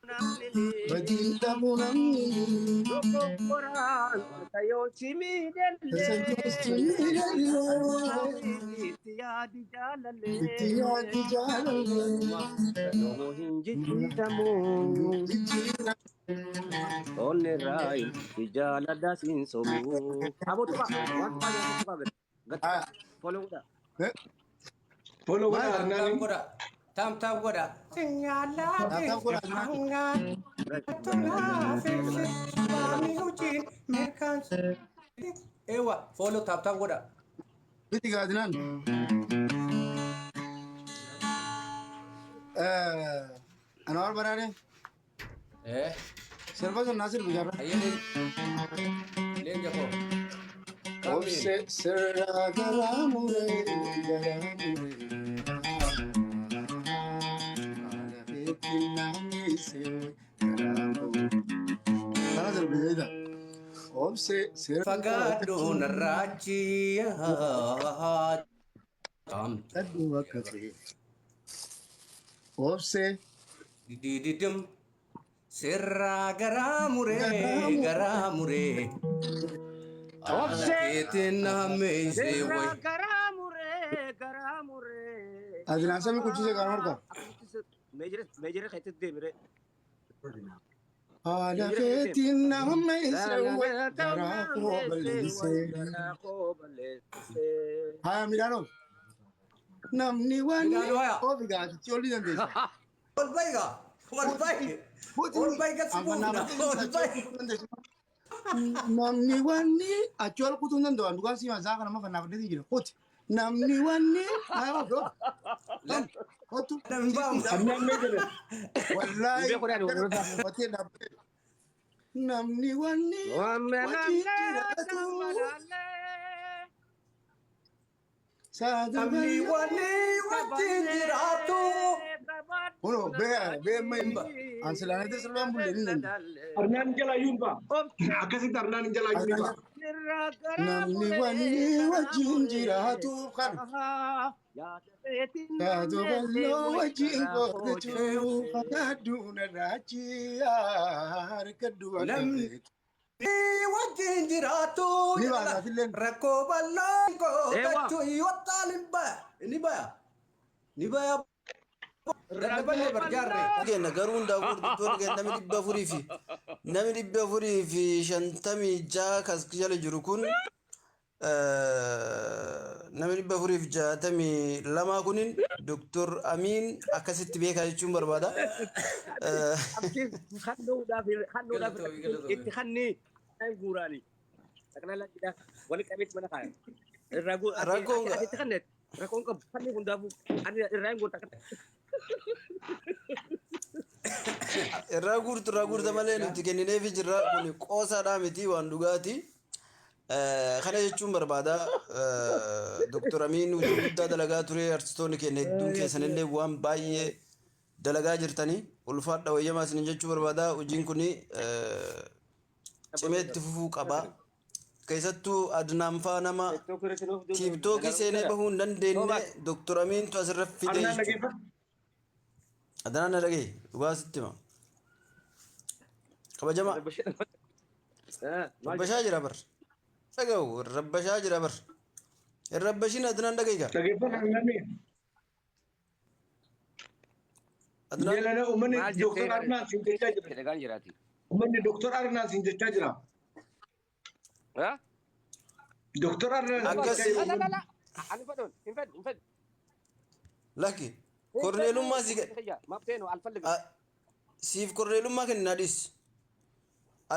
Badii dhabu namni. Dogoggoraan yoo si miidhallee. Itti yaadi jaalallee. Itti yaadi jaalallee. Yoomuu hin jijjiiramu. Onni irraa si jaaladha siin sobu. Aboo tuqa waan tuqaa jedhamu tuqaa gadi. Gadi follow godha. Follow godha Maal? Taap Arnaani. godha. Taap taap godha. Taap godha Adnaan. Ewa follow taap taap godha. Biti gaa Adnaan. Anwar Baraare. Eh. Sirba sun naa sirbi jarra. Ayyee leenja koo. Kamiin. Obse sirraa garaa muree garaa muree. Haala feetiin naanneessee garaa muree. Kana sirbi jechuudha. Obse sirraa Fagaadhu narraachi. Dhadhu bakka ta'e. Obse Dididim. Sirraa garaa muree garaa muree. Haala Obse keetiin na hammeessee sirraa wayi. garaa muree garaa muree. Adinaan samii kuchise kan harka. Meejira keetti deemire. Haala Meejira keetti deemi. feetiin na hammeessee garaa koo balleessee. Garaa koo balleessee. Haya midhaan oof. Namni waan Midhaan haya. oofi gaatichi olii dandeessa. Ol bayi gaa. Ol bayi. Ol bayi gadi buufna. Ol bayi. Namni wanni achi ol kutuu hin danda'u. Dhugaan siima isaa kana mafa naaf dhiti jira. Kuti. Namni wanni haya oof oof. Kottu. Namni baamu. Arnaan mee jedhe. Wallaahi. Hin beeku dhaani warra Dhaabbatee dhaabbatee. Namni wanni wajjin jiraatu. Saada Namni wanni wajjin jiraatu. Kuno bee bee mai ansilaanete sirbaan bulle ni danda'u. Arnaan jala yuun ba'a. Akkasitti Arnaan jala yuun ba'a. Namni wanni wajjin jiraatu kan saadu bal'oo wajjin qoodatu fagaaduu narraachi harka du'a Namni wajjin jiraatu. Ni baasaatillee. Rakkoo bal'aan Ewa. qoodachuu yottaan hin baya. Ni baya. Ni baya. Dadhabanne barjaarre. Kenna garuu hundaa gurguddoonni kenna namni 456 kas jala jiru kun namni 462 kunin Doktor Amiin akkasitti beekaa jechuun barbaada. Hannuudhaaf itti hanni guuraani. Xaqlala walitti qabeetti mana kaayan. Irraa Rakkoon asitti hanneet rakkoon qabu hanni hundaafuu ani irraa hin guurta. Irraa guurtu irraa guurta malee nuti kennineefi jirra kun qoosaadhaa miti waan dhugaati. Kana jechuun barbaada Doktor Amiin hojii guddaa dalagaa ture artistoonni keenya hedduun keessanillee waan baay'ee dalagaa jirtanii ulfaadha wayyamaa isinin jechuu barbaada hojiin kun cimee itti fufuu qaba. Keessattuu Adnaan faa nama tiiktookii seenee bahuu hin dandeenye Doktor Amiintu asirra fide Arnaan jechuudha. dhageeffadhu. Adnaan na dhagaye dhugaa sitti hima. Kabajamaa rabbashaa jira bar. Dhaga'u rabbashaa jira bar. Hin rabbashin Adnaan dhagaye gaa. Dhageeffadhu Arnaani. Adnaan Jala uummanni Maal Doktor jettee Arnaan siin jechaa jira. Dhagaan jiraati. Uummanni Doktor Arnaan siin jechaa jira. Doktor Arnaan siin Akkas- jechaa jira. La la. Ani fedhuun hin fedhu hin fedhu. Lakki korneelummaa si Mabteenu alfalli. Siif korneelummaa kennaa dhis.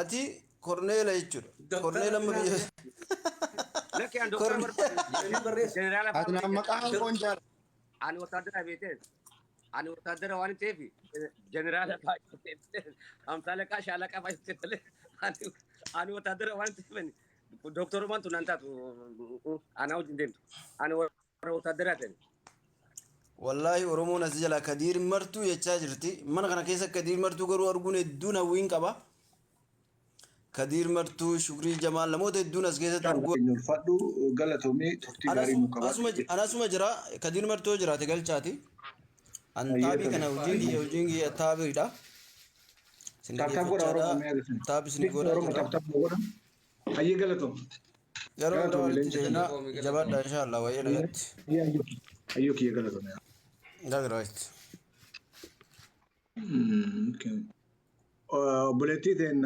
Ati korneela jechuudha. Korneela amma biyya. Lakki an doktora barbaadu. Jeneraala Adnaan maqaan koon jaala. Ani wotaadara beekteen. Ani wotaadara waan ta'eef jeneraala baay'ee amsaalaqaa shaalaqaa baay'ee malee ani wotaadara waan ta'eef doktorumaan tun nan taatu anaa wajjin deemtu. Ani warra wotaadaraa ta'e. Wallaahi Oromoon as jala Kadiir Martuu jechaa jirti. Mana kana keessa Kadiir Martuu garuu arguun hedduun hawwiin qaba. Kadiir Martuu, Shukrii Jamaal namoota hedduun as keessatti arguu. Ulfaadhu galatoomii turtii gaarii nu Asuma qabaadhu. anasuma jira Kadiir Martuu yoo jiraate galchaati. An Ayyee taabii tole. kana hojiin kiyya taabiidha. Isin Tap tap godha dhaggeeffachaadha. Oromoo mee agarsiisa. Tap isin godhaa Oromoo jirra. tap tap godha. Hayyee galatoom. Yeroo biraa Galatoom walitti leenca deebina. keenya. Jabaadhaa inshaallah waa'ee nagatti. Hayyuu hayyuu kiyya galatoom. Nagaraatti. Obboleettii teen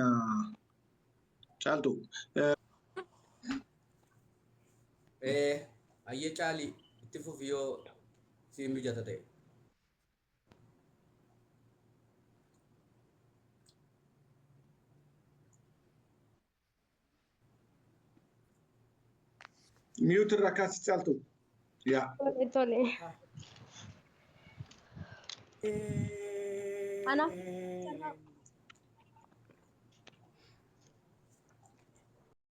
caaltu. Ayyee caalii itti fufi yoo siin mijata ta'e. Mute irraa kaasi caaltu. Yaa. Tole, tole. Ana.